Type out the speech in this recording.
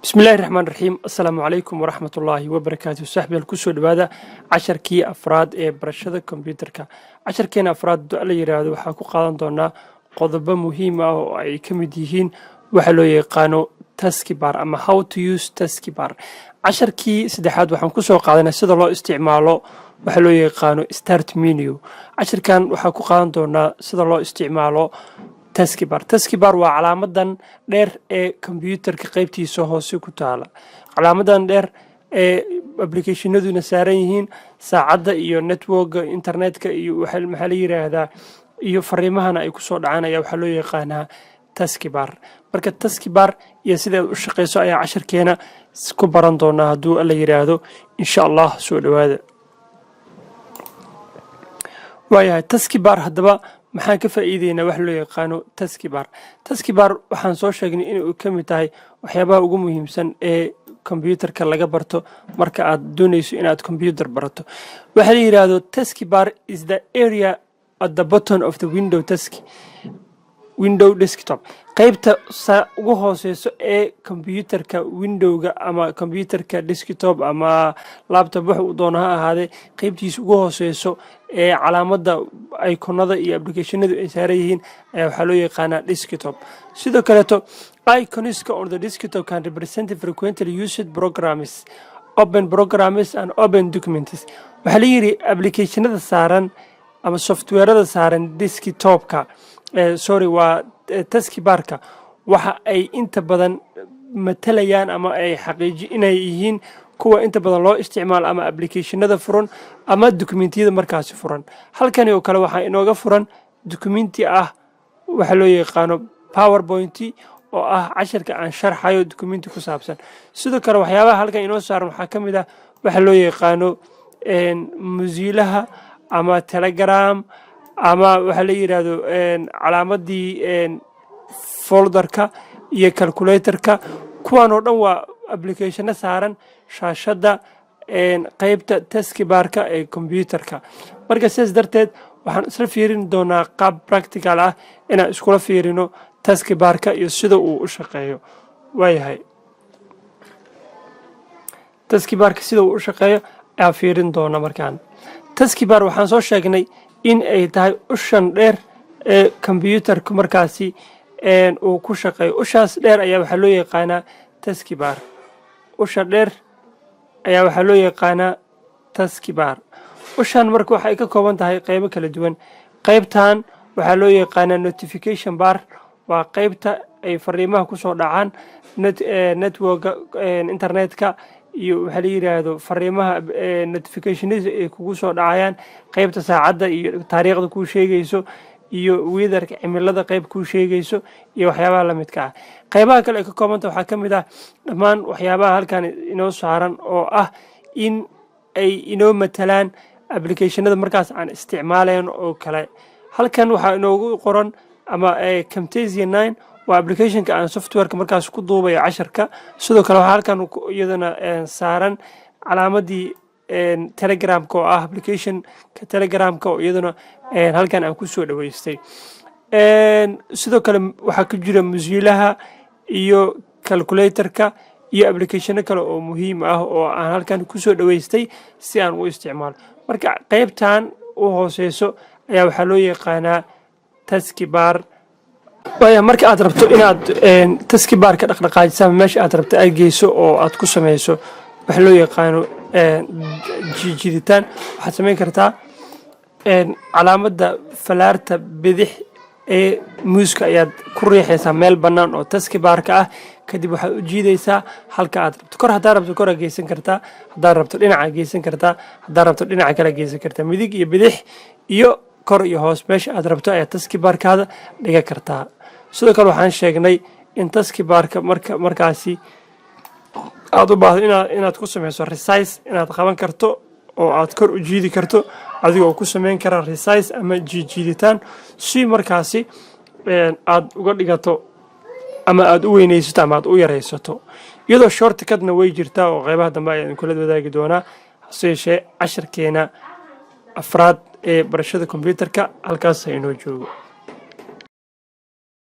Bismillahi raxmaan raxiim. Assalaamu calaykum waraxmatullaahi wabarakaatu. Saxbiyaal, kusoo dhowaada casharkii afraad ee barashada kombyuutarka. Casharkeena afraad do la yiraahdo waxaa ku qaadan doonaa qodobo muhiim ah oo ay ka mid yihiin waxa loo yaqaano taskbar ama how to use taskbar. Casharkii saddexaad waxaan kusoo qaadanay sida loo isticmaalo waxa loo yaqaano start menu. Casharkan waxaa ku qaadan doonaa sida loo isticmaalo taskbar. Taskbar waa calaamadan dheer ee kombyuutarka qeybtiisa hoose ku taala, calaamadan dheer ee applicationaduna saaran yihiin, saacadda iyo networka internetka iyo maxaa la yiraahdaa iyo fariimahana ay kusoo dhacaan ayaa waxaa loo yaqaanaa taskbar. Marka taskbar iyo sida ay u shaqeyso ayaa casharkeena ku baran doonaa hadduu Alla yiraahdo, insha Allah. Soo dhowaada. Waayahay, taskbar haddaba maxaan ka faa'iideynaa? Wax loo yaqaano taskbar. Taskbar waxaan soo sheegnay inuu ka mid tahay waxyaabaha ugu muhiimsan ee kombyuutarka laga barto marka aad doonayso inaad kombyuutar barato. Waxaa la yidhaahdo taskbar is the area at the bottom of the window task window desktop. Qaybta ugu hooseyso ee kombyuutarka windowga ama kombyuutarka desktop ama laptop, wax uu doono ha ahaadee, qaybtiisa ugu hooseyso ee calaamada iconada iyo applicationadu ay saaran yihiin ayaa waxaa loo yaqaanaa desktop. Sidoo kaleeto, iconska on the desktop can represent frequently used programs, open programs and open documents. Waxaa la yidhi applicationada saaran ama softwareada saaran desktopka, sorry, waa taskbarka, waxa ay inta badan matalayaan ama ay xaqiiji inay yihiin kuwa inta badan loo isticmaalo ama applicationada furan ama dokumentiyada markaasi furan. Halkani oo kale waxaa inooga furan documenti ah waxaa loo yaqaano PowerPoint, oo ah casharka aan sharxayo dukumenti ku saabsan. Sidoo kale, waxyaabaha halkan inoo saaran waxaa ka mid ah waxa loo yaqaano Mozillaha ama Telegram ama waxaa la yidhaahdo calaamadii folderka iyo calculatorka. Kuwan oo dhan waa applicationo saaran shaashadda qeybta taskbarka ee computerka. Marka sidaas darteed waxaan isla fiirin doonaa qaab practical ah inaan iskula fiirino taskbarka iyo sida uu u shaqeeyo. Waayahay, taskbarka sida uu u shaqeeyo ayaa fiirin doona. Markaan taskbar waxaan soo sheegnay in ay tahay ushan dheer ee kombyuutarka markaasi uu ku shaqeeyo. Ushaas dheer ayaa waxaa loo yaqaanaa taskbar. Usha dheer ayaa waxaa loo yaqaanaa taskbar. Ushan marka waxay ka kooban tahay qeybo kala duwan. Qeybtan waxaa loo yaqaanaa notification bar, waa qeybta ay fariimaha kusoo dhacaan, networka internetka iyo waxaa la yidhaahdo fariimaha notificationada ay kugu soo dhacayaan, qeybta saacadda iyo taariikhda kuu sheegayso iyo weatherka, cimilada qeyb kuu sheegayso iyo waxyaabaha la midka ah. Qeybaha kale ay ka koobanta waxaa ka mid ah dhammaan waxyaabaha halkan inoo saaran oo ah in ay inoo matalaan applicationada markaas aan isticmaalayn oo kale. Halkan waxaa inoogu qoran ama Camtasia 9, waa applicationka aan softwareka markaas ku duubayo casharka. Sidoo kale, waxaa halkan iyadana saaran calaamadii Telegramka, oo ah applicationka Telegramka oo iyaduna halkan aan kusoo dhaweystay. Sidoo kale waxaa ku jira Mozillaha iyo calculatorka iyo applicationo kale oo muhiim ah oo aan halkan kusoo dhaweystay si aan u isticmaalo. Marka qeybtan u hooseyso ayaa waxaa loo yaqaanaa taskbar. Waaya, marka aad rabto inaad taskbarka dhaqdhaqaajiso ama meesha aad rabto aad geyso oo aad ku sameyso waxa loo yaqaano jiijiditaan, waxaad samayn kartaa calaamadda falaarta bidix ee mouseka ayaad ku riixaysaa meel bannaan oo taskbarka ah. Kadib waxaad u jiidaysaa halka aad rabto. Kor haddaa rabto, kor geysan kartaa. Haddaad rabto, dhinaca geysan kartaa. Haddaad rabto, dhinaca kale geysan kartaa. Midig iyo bidix iyo kor iyo hoos, meesha aad rabto ayaad taskbarkaada dhiga kartaa. Sidoo kale, waxaan sheegnay in taskbarka marka markaasi aad u baahdo inaad ku sameyso resize inaad qaban karto oo aad kor u jiidi karto, adigoo ku sameyn kara resize ama jiijiiditaan, si markaasi aad uga dhigato ama aad u weynaysato ama aad u yaraysato. Iyadoo shortcutna way jirtaa oo qeybaha dambe ayaan kula wadaagi doonaa. Hase yeeshee, casharkeena afraad ee barashada kombyuutarka halkaas inoo joogo.